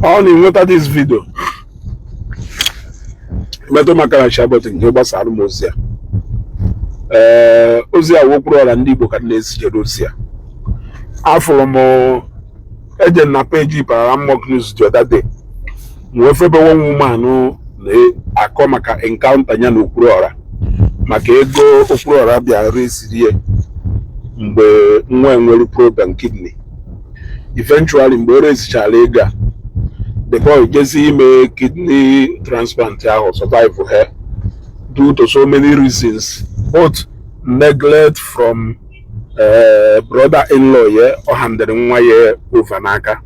Ọ na-enweta this video, metụ maka na share button nke gbasara m ozi a. Ee, ozi a wokwuru ọra ndị Igbo ka m na-ezijere ozi a. Afụrụ m eje na page Paramount News the other day, wee febe one woman na-akọ maka encounter ya na Okwuluọra, maka ego Okwuluọra bịa resirie mgbe nwa enwere problem kidney. Eventually, mgbe o rezichara ego a, the boy jezi ime kidney transplant ahụ, survive her due to so many reasons, both neglect from brother-in-law ya ọ handịrị nwa ya over n'aka.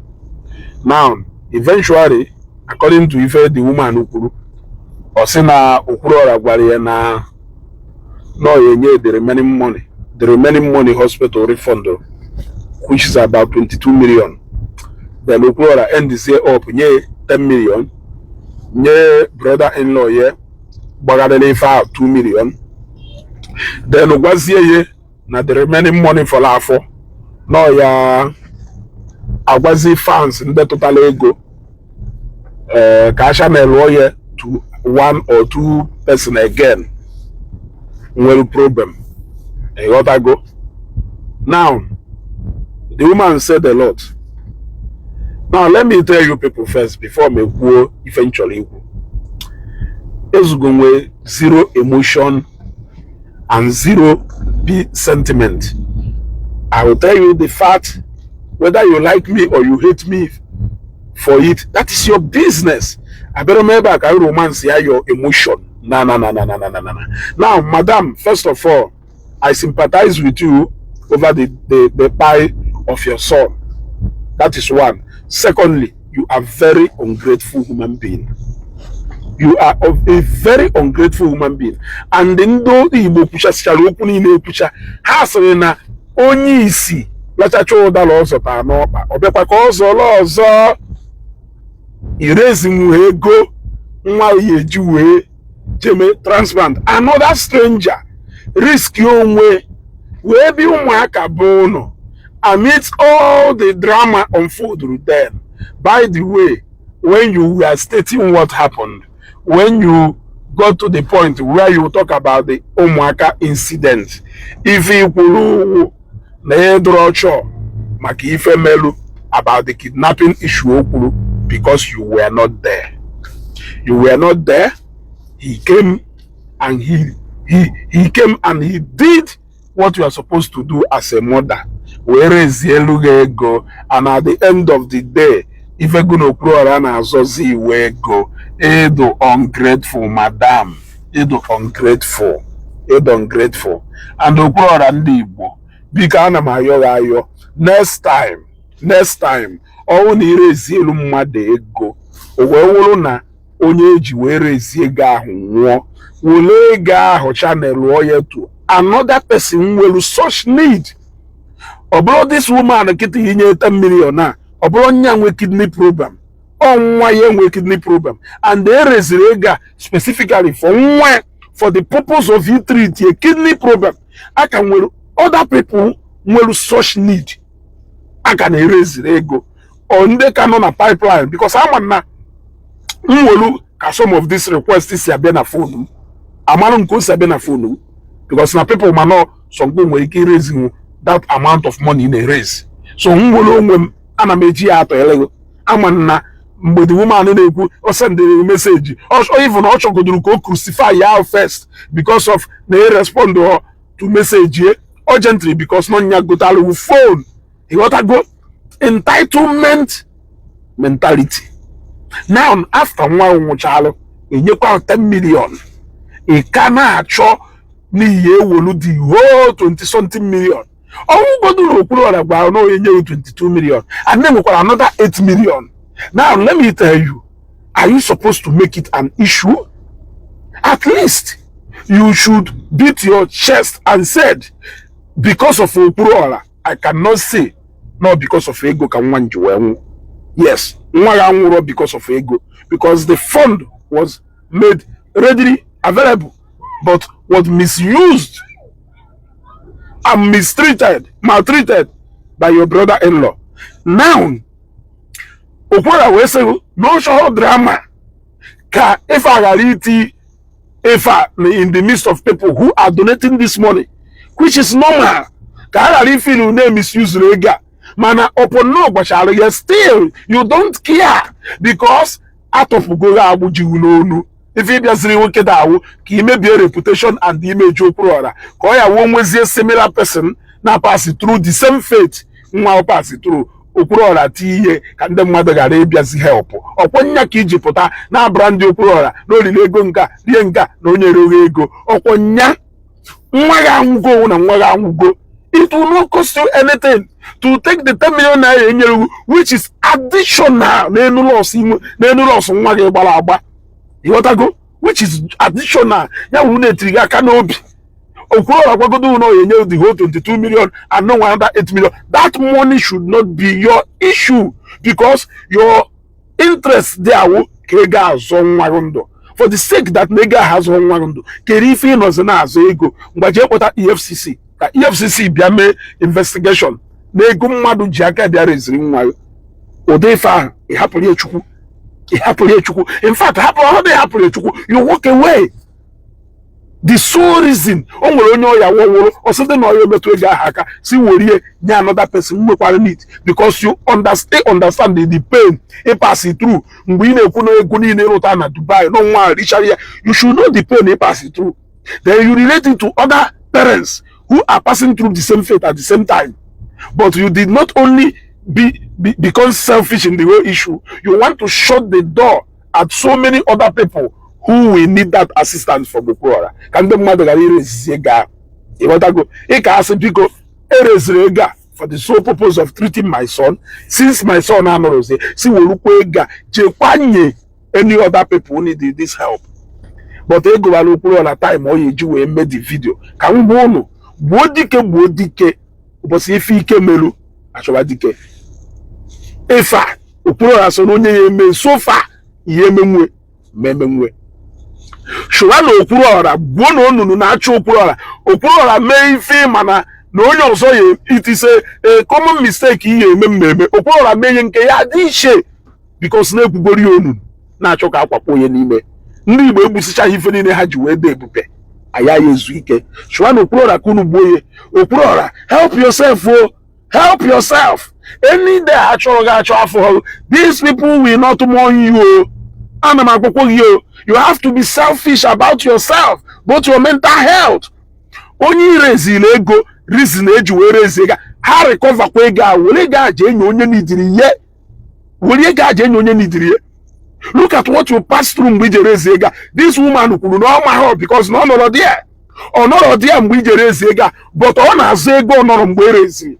Now, eventually, according to ife the woman kwuru, ọ sị na Okwuluọra gwara ya na ọ ya enye the remaining money hospital refund, which is about 22 million. Then Okwuluọra endizie up nye 10 million, nye brother-in-law ya gbagharịrị ife ahụ 2 million, then gwazie ya na the remaining money fọrọ afọ nọ ya agwazi fans ndị tụtara ego, ee, ka a channel ya to one or two person again nwere problem. Ịghọtago? Now, the woman said a lot. Now, let me tell you people first before m ekwuo ife m chọrọ ikwu. Ezugo nwe zero emotion and zero b sentiment. I will tell you the fact, whether you like me or you hate me for it, that is your business. Abịara m ebe a ka romance ya your emotion? Na na na na na na na na. Now, madam, first of all, I sympathize with you over the pie of your son. That is one. Secondly, you are very ungrateful human being. You are of a very ungrateful human being. And ndị Igbo kwuchasịchara okwu niile ekwucha, ha sịrị na onye isi lachacha ụdara ọ zọtara n'ọkpa, ọ bịakwa ka ọ zọrọ ọzọ. Irezinwu ego nwa ya eji wee jeme transplant. Another stranger risk onwe wee bịa ụmụaka bụ ụnụ amidst all the drama unfolded then. By the way, when you were stating what happened, when you got to the point where you talk about the ụmụaka incident, ife ikwuru na ịdụrụ ọchọ maka ife melu about the kidnapping issue o kwuru, because you were not there. You were not there. He came and he came and he did what you are supposed to do as a mother, wee rezie elu gị ego. And at the end of the day, ife gụ na Okwuluọra na-azọzi iwe ego. Ịdụ ungrateful, madam. Ịdụ ungrateful, ịdụ ungrateful. And Okwuluọra ndị Igbo, biko, ana m ayọ gị ayọ, next time, next time, ọnwụ na irezi elu mmadụ ego, o wee wụrụ na onye eji wee rezie ego ahụ nwụọ, were ego ahụ channel ya to another person nwere such need. Ọ bụrụ this woman kịta inye 10 million a, ọ bụrụ nya nwe kidney problem, ọ nwa ya enwe kidney problem, and e reziri ego a specifically for nwa, for the purpose of you treat a kidney problem. A ka nwere other people nwere such need a ka na-ereziri ego, ọ ndị ka nọ na pipeline, because ama na m nwelu ka some of this request si abịa na phone m, amarụ nke o si abịa na phone m, because na people ma nọ some nwere ike iraise that amount of money na-erase. So m nwere onwe m, ana m eji ya atọ elego. Ama na mgbe the woman na-ekwu, o sendịrị message, even ọ chọgodoro ka o crucify ya first because of na e respond to message ye urgently, because nọ nya gotalụ phone. Ịghọtago? Entitlement mentality. Now, after nwa nwụchalụ, enyekwa 10 million, ị ka na-achọ n'ihi ewolu the whole 20 something million. Ọnwụgodu na Okwuluọra gwara na onye nye 22 million, and then nwekwara another 8 million. Now, let me tell you, are you supposed to make it an issue? At least you should beat your chest and said, "Because of Okwuluọra, I cannot say not because of ego ka nwa nji wee nwụ." Yes, nwa ya nwụrụ because of ego, because the fund was made readily available but was misused and mistreated, maltreated by your brother-in-law. Now, Okwuluọra wee sị Na ọ chọrọ drama ka ife a ghara iti ife a in the midst of people who are donating this money, which is normal, ka a ghara ifeel na misuse ego a. Mana upon no gbachara ya, still you don't care because atọpụgoro agbụ jiwu n'onu. Ife ịbịaziri nwoke da awụ ka imebie reputation and image Okwuluọra, ka ọ ya wuo nwezie similar person na pass through the same fate nwa pass through. Okwuluọra tie ihe ka ndị mmadụ ghara ịbịazi help. Ọkwọ nya ka iji pụta na abara ndị Okwuluọra na olili ego nka rie nka na onye ereghị ego. Ọkwọ nya nwa gị anwụgo na nwa gị anwụgo. It will not cost you anything to take the 10 million naira enyere gị, which is additional n'enu loss n'enu loss nwa gị gbara agba. Ịghọtago? Which is additional. Ya wuru na-etiri gị aka n'obi. Okwuluọra gwagodo ụlọ ya enye the whole 22 million and no another 8 million. That money should not be your issue because your interest dị awụ ka ego azọ nwa gị ndụ. For the sake that na ego ahụ azọ nwa gị ndụ, kere ife ịnọzi na-azọ ego. Mgbaje kpọta EFCC ka EFCC bịa mee investigation na ego mmadụ ji aka bịa reziri nwa gị. Ụdị ife ahụ, ị hapụrụ ya Chukwu, ị hapụrụ ya Chukwu. In fact, hapụ ọhụrụ, ị hapụrụ ya Chukwu, you walk away. The sole reason o nwere onye ọya wọwụrụ ọsịdị na ọya emetụ ego ahụ aka si werie nye another person nwekwara need, because you understand the pain ị pass through. Mgbe ị na-ekwu na ego niile ịrụta na Dubai na nwa richara ya, you should know the pain ị pass through. Then you relate it to other parents who are passing through the same fate at the same time. But you did not only become selfish in the whole issue, you want to shut the door at so many other people who will need that assistance from Okwuluọra, ka ndị mmadụ ghara irezizi ego ahụ. Ịghọtago? Ị ka asị, biko, ereziri ego a for the sole purpose of treating my son. Since my son anọrọzi, si werukwa ego a jekwa nye any other people who need this help. But ego bara Okwuluọra time ọ ya eji wee mee the video. Ka m gwa unu, gbuo dike, gbuo dike ụbọchị ife ike meru achọba dike. Ife a Okwuluọra so na onye ya eme sofa ihe emenwe ma emenwe chụwa na Okwuluọra gbuo na onunu na-achụ Okwuluọra. Okwuluọra mee ife mana na onye ọzọ ya, it is a common mistake ihe eme mmemme. Okwuluọra mee ihe nke ya dị iche because na-ekwugoro ya onunu na-achọ ka akwakpo onye n'ime ndị Igbo egbusichaghị ife niile ha ji wee dee ebube aya ya ezu ike. Chụwa na Okwuluọra ka unu gbuo ya. Okwuluọra, help yourself o, help yourself. Any day ha chọrọ gị achọ afọ ha, these people will not mourn you o. Ana m agwakwa gị o, you have to be selfish about yourself, both your mental health. Onye ireziri ego, reason eji wee rezi ego, ha recover kwa ego a, were ego a jee nye onye nidiri ihe, were ego a jee nye onye nidiri ihe. Look at what you pass through mgbe ije rezi ego a. This woman kwuru na ọ maghọ because na ọ nọrọ there, ọ nọrọ there mgbe ije rezi ego a, but ọ na-azụ ego ọ nọrọ mgbe ereziri.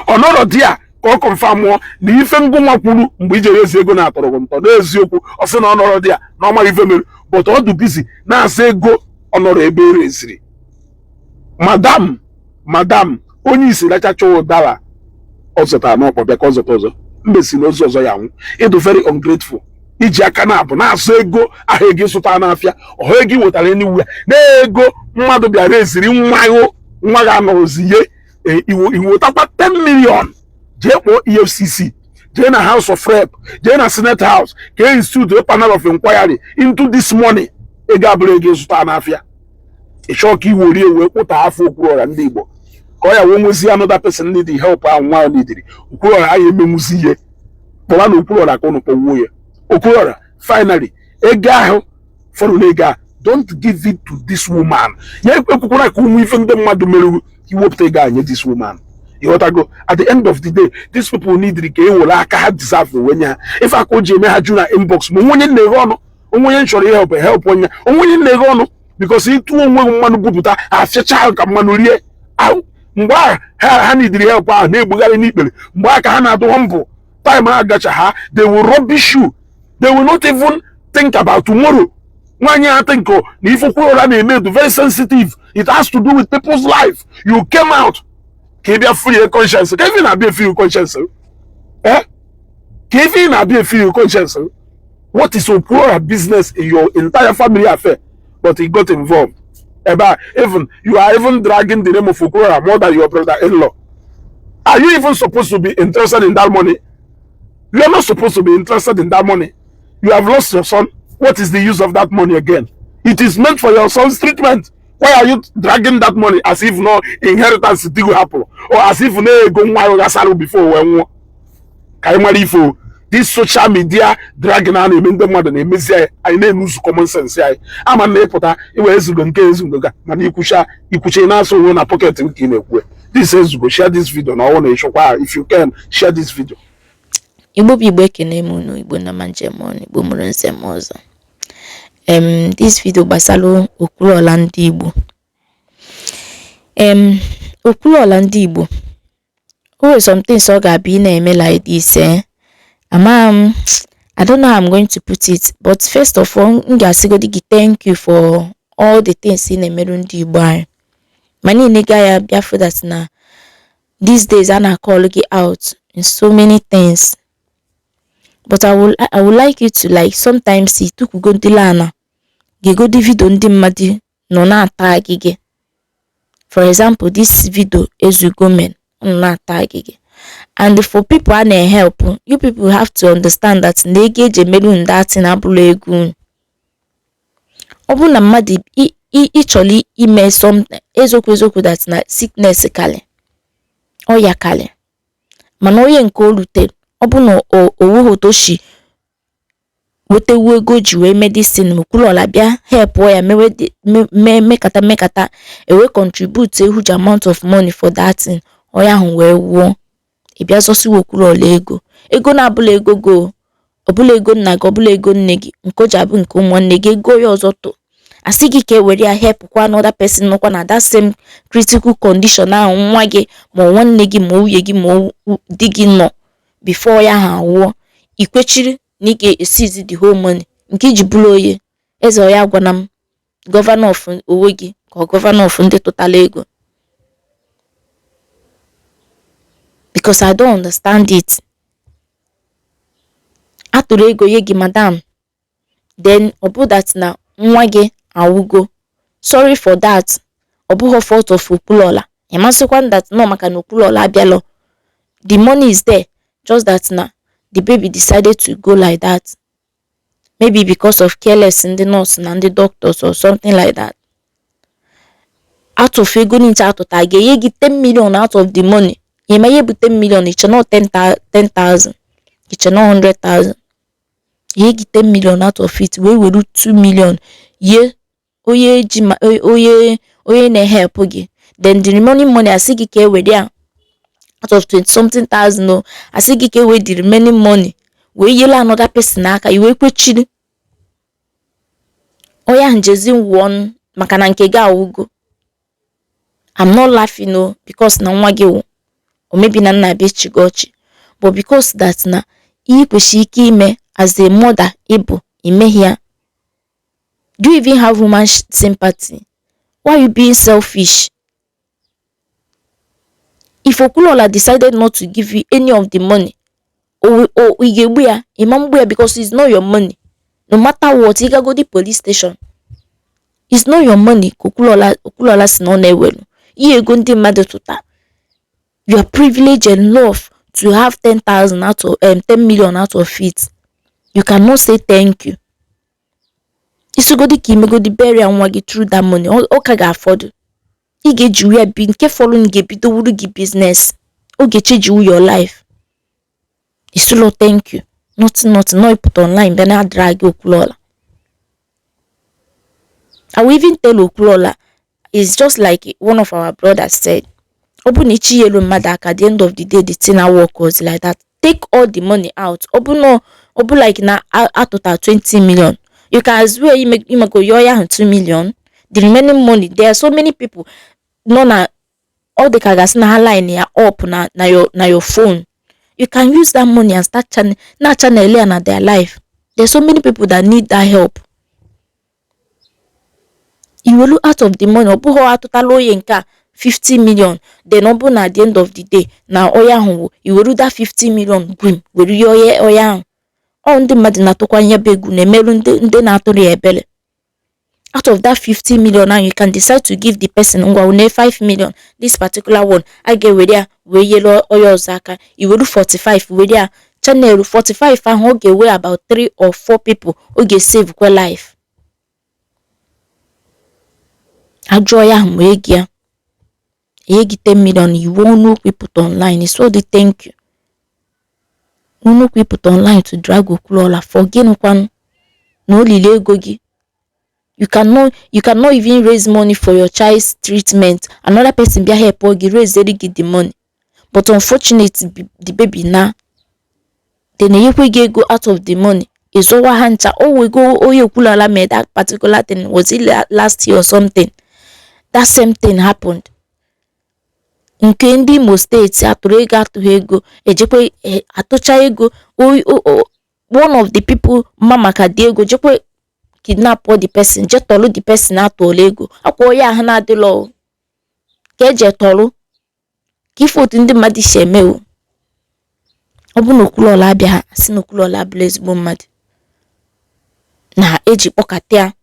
Ọ nọrọ there ka ọ confirm na ife ngụnwa kwuru mgbe ijere ezi ego na-atọrọ gị ntọ n'eziokwu. Ọ sị na ọ nọrọ dị ya na ọ maghị ife mere, but ọ dị busy na-asa ego ọ nọrọ ebe ereziri. Madam, madam, onye isi rachacha ụdara ọ zụtara n'ọkpọ bịa ka ọ zụta ọzọ mbesi na ozu ọzọ ya nwụ. Ịdụ very ungrateful iji aka na-abụ na-azụ ego ahụ, ego ịzụta n'afịa ọha, ego ị wetara anywhere na ego mmadụ bịara eziri nwa gị, nwa gị anọrọzi ihe iwetakwa 10 million jee kpọọ EFCC, jee na House of Rep, jee na Senate House ka e institute a panel of inquiry into this money. Ego abụrụ ego ịzụta n'afịa. Ị chọọ ka i werie wee kwụta afọ Okwuluọra ndị Igbo ka ọ ya wee nwezi another person need help ahụ nwa ahụ nidiri. Okwuluọra anyị emenwuzi ihe kpọwa na Okwuluọra ka ụnụ kpọwuo ya. Okwuluọra, finally, ego ahụ fọrọ n'ego a, don't give it to this woman. Ya ekwukwara ka ụmụ ife ndị mmadụ mere iwepụta ego a nye this woman. Ịghọtago? At the end of the day, these people need ka e were aka ha deserve onwe nye ha. Ife aka o ji eme ha ju na inbox ma onwe onye na-eghe ọnụ, onwe onye chọrọ ihelp help onye, onwe onye na-eghe ọnụ, because ịtụ onwe gị mmanụ bupụta afịacha ka mmanụ rie ahụ. Mgbe ahụ ha nidiri help ahụ na-egbugharị n'ikpere, mgbe aka ha na-adụ mbụ time ha gacha ha, they will rubbish you. They will not even think about tomorrow. Nwaanyị a think na ife Okwuluọra na-eme dị very sensitive. It has to do with people's life. You came out ka ị bịa free conscience, ka ife na-abịa free conscience, eh, ka ife na-abịa free conscience. What is Okwuluọra business in your entire family affair? But he got involved ebe a. Even you are even dragging the name of Okwuluọra more than your brother-in-law. Are you even supposed to be interested in that money? You are not supposed to be interested in that money. You have lost your son. What is the use of that money again? It is meant for your son's treatment. Why are you dragging that money as if no inheritance did happen or as if no ego nwa ya gasarụ before wee nwụọ? Ka anyị mara ife o. This social media dragging a na-eme ndị mmadụ na-emezi anyị, anyị na-eluzu common sense anyị. Ama na ịpụta iwe ezugo nke ezugo ga, mana ikwucha ikwucha, ị na-asụ onwe na pocket ka ị na-ekwu. This ezugo. Share this video na ọwụ na ịchọkwa. If you can share this video. Igbo bụ Igbo, ekene m unu. Igbo na ma njem ọnụ, Igbo mụrụ nze m ọzọ. This video gbasara Okwuluọla ndị Igbo. Okwuluọla ndị Igbo, o nwere some things ọ ga-abịa ị na-eme like this, eh, ama m, I don't know how I'm going to put it, but first of all, m ga-asịgodi gị thank you for all the things ị na-emerụ ndị Igbo anyị. Ma niile ga ya bịa fụ that na these days a na-call gị out in so many things, but I would like you to, like, sometimes itukwugodila ana gegodi video ndị mmadụ nọ na-ata agịgị. For example, this video Ezugo men nọ na-ata agịgị, and for people a na-help, you people have to understand that na ego eji emerụ ndị thing abụrụ ego unu. Ọ bụrụ na mmadụ ị chọrọ ime something, eziokwu eziokwu, that na sickness kalị, ọya kalị, mana onye nke o rutere, ọ bụ na o onweghị otu o si wetewu ego o ji wee medicine, Okwuluọla bịa help ya mewe mee mekata mekata ewe contribute a huge amount of money for that thing, onye ahụ wee wụọ. Ị bịa zọsiwa Okwuluọla ego, ego na-abụla ego go, ọbụla ego nna gị, ọbụla ego nne gị, nke o ji abụ nke ụmụnne gị, ego ya ọzọ tụ asị gị ka e were ya help kwa another person nọkwa na that same critical condition ahụ, nwa gị ma ọ nwanne gị ma nwunye gị ma di gị nọ before ya ha anwụọ. Ikwechiri na ị ga-esizi the whole money nke iji bụrụ onye eze ọya. Gwana m, governor of onwe gị ka ọ governor of ndị tụtara ego? Because I don't understand it. Atụrụ ego nye gị, madam, then ọ bụ that na nwa gị anwụgo. Sorry for that. Ọ bụghị fault of Okwuluọla. Ịmasịkwa that no, maka na Okwuluọla abịalọ. The money is there, just that na the baby decided to go like that, maybe because of careless ndị nurse na ndị doctors or something like that. Out of ego niile atụta, ga-enye gị 10 million out of the money. Ịma ihe bụ 10 million? Iche na 10,000, iche na 100,000. Nye gị 10 million out of it, wee were 2 million ye onye ji ma onye na-help gị, then the remaining money, asị gị ka e were ya out of 20 something thousand o, asị gị ka e were the remaining money wee yele another person aka. I wee kwechiri onye ahụ jezi nwụọ maka na nke gị awụgo. I'm not laughing o, because na nwa gị wụ or maybe na nna abịa echi gị ọchị, but because that na ihe kwesịrị ike ime as a mother ịbụ imeghi ya. Do you even have human sympathy? Why are you being selfish? If Okwuluọla decided not to give you any of the money, o ị ga-egbu ya? Ịma mgbu ya, because it's not your money. No matter what, ị gagodi police station, it's not your money. Ka Okwuluọla, Okwuluọla si na ọ na-ewelu ihe ego ndị mmadụ tụta. You are privileged enough to have 10,000 out of 10 million out of it. You cannot say thank you. Isigodi ka imegodi burial nwa gị through that money, ọ ka ga-afọdụ. Ị ga-eji ya bi nke fọrọ ga-ebido wuru gị business. Ọ ga-echange your life. Isilo thank you, nothing, nothing. No ịpụta online bịa na drag Okwuluọla. I will even tell Okwuluọla, it's just like one of our brothers said, ọ bụ na ichi elu mmadụ aka, at the end of the day, the thing na work was like that. Take all the money out. Ọ bụ na ọ bụ like na atụta 20 million, you can as well imego yọọ ya ahụ 2 million, the remaining money. There are so many people nọ na ọ dị ka gasị na ha line ya up na your phone. You can use that money and start channel na channel ya na their life. There's so many people that need that help. Iwelu out of the money, ọ bụghị atụtala onye nke a 50 million, then ọ bụ na at the end of the day na onye ahụ wụ iweru that 50 million gwim were ihe onye onye ahụ. Ọ ndị mmadụ na-atụkwa ihe bụ egwu na-emerụ ndị na-atụrụ ya ebere. Out of that 50 million now, you can decide to give the person, ngwa, une 5 million, this particular one a ga-ewere ya wee nyere onye ọzọ aka. Iweru 45 were ya Channel 45 ahụ ọ ga-ewe about 3 or 4 people ọ ga-esave kwa life. Ajụọ ya ahụ ma ego ya enye gị 10 million, iwe ọnụ okwu ịpụta online so dị thank you. Ọnụ okwu ịpụta online to drag Okwuluọla for gịnịkwanụ na olili ego gị? You cannot even raise money for your child's treatment. Another person bịa help gị raise gị the money, but unfortunately the baby na then enyekwe gị ego out of the money, ịzọwa ha ncha. O wego onye Okwuluọla mee that particular thing. Was it last year or something that same thing happened? Nke ndị Imo Steeti atụrụ ego, atụghị ego, ejekwe atụcha ego. One of the people ma maka dị ego jekwe kidnap the person, je tọrọ the person atụọla ego akwa onye ahụ na-adịlọ ka eje tọrọ ka ife otu ndị mmadụ si eme o. Ọ bụ na Okwuluọla abịa, ha asị na Okwuluọla abụla ezigbo mmadụ na eji kpọkata ya.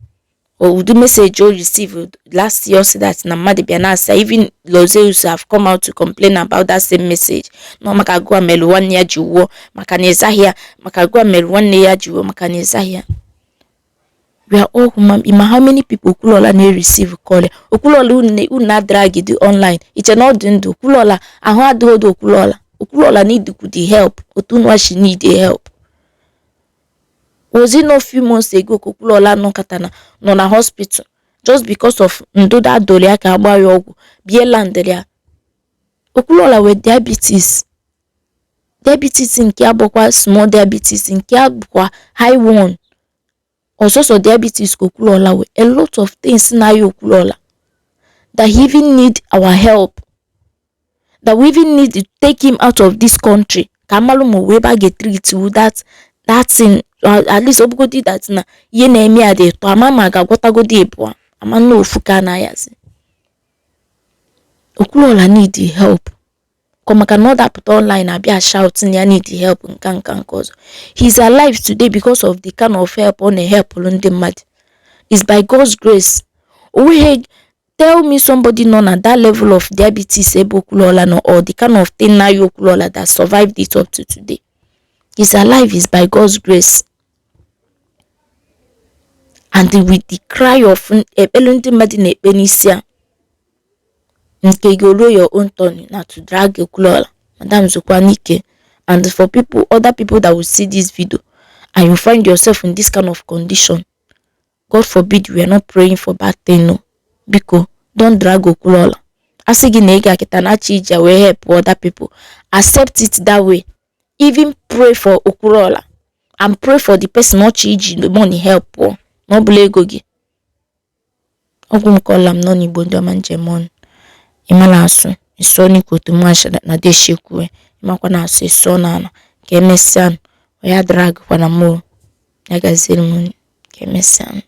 Ụdị message o receive last year si that na mmadụ bịa na-asa. Even Lozeus have come out to complain about that same message na maka agụa mere nwanne ya ji wuo maka na ịzaghị ya, maka agụa mere nwanne ya ji wuo maka na ịzaghị ya. We are all human. Ma how many people Okwuluọla na-receive call ya? Okwuluọla unu na-drag dị online iche na ọ dị ndụ. Okwuluọla ahụ adịghị ọdụ. Okwuluọla, Okwuluọla need the help otu unu shi need help. Was it not few months ago ka Okwuluọla nọkọta na nọ na hospital just because of ndụdụ adọrọ ya ka agba ya ọgwụ bie landịrị ya? Okwuluọla with diabetes, diabetes nke abụkwa small diabetes, nke a bụkwa high one. Ọsọsọ diabetes ka Okwuluọla nwee, a lot of things na-aya Okwuluọla that he even need our help, that we even need to take him out of this country ka amalụ ma wee ebe a ga-etreat that thing. At least ọ bụgodi that na ihe na-eme ya dị ụtọ ama ma ga-agwọtagodi ịbụọ ama na ofu ka anaghịzi. Okwuluọla need help kwa maka na ọ dapụta online abịa shout na ya need help nka nka nke ọzọ. He is alive today because of the kind of help ọ na-ehepụrụ ndị mmadụ. Is by God's grace. Onweghị, tell me somebody nọ na that level of diabetes ebe Okwuluọla nọ or the kind of thing na Okwuluọla that survived it up to today. He's alive is by God's grace and with the cry of ekpere ndị mmadụ na-ekpe n'isi a. Nke gị ruo your own turn na to drag Okwuluọla. Madam, zukwa n'ike. And for people, other people that will see this video and you find yourself in this kind of condition, God forbid, we are not praying for bad thing, no. Biko, don't drag Okwuluọla. Asị gị na ị ga-akịta na-achọ ije wee help other people, accept it that way. Even pray for Okwuluọla and pray for the person ọchọ iji the money help pụọ na ọ bụla ego gị. Ọgwụ m kọla m nọ n'Igbo ndị ọma njem ọnụ. Ịma na-asụ ịsụọ n'ikwu otu mmasha na deshekwue ịmakwa na-asụ ịsụọ n'ala ka emesịa. Ya drag kwana m o. Ya gaziere m, ka emesịa.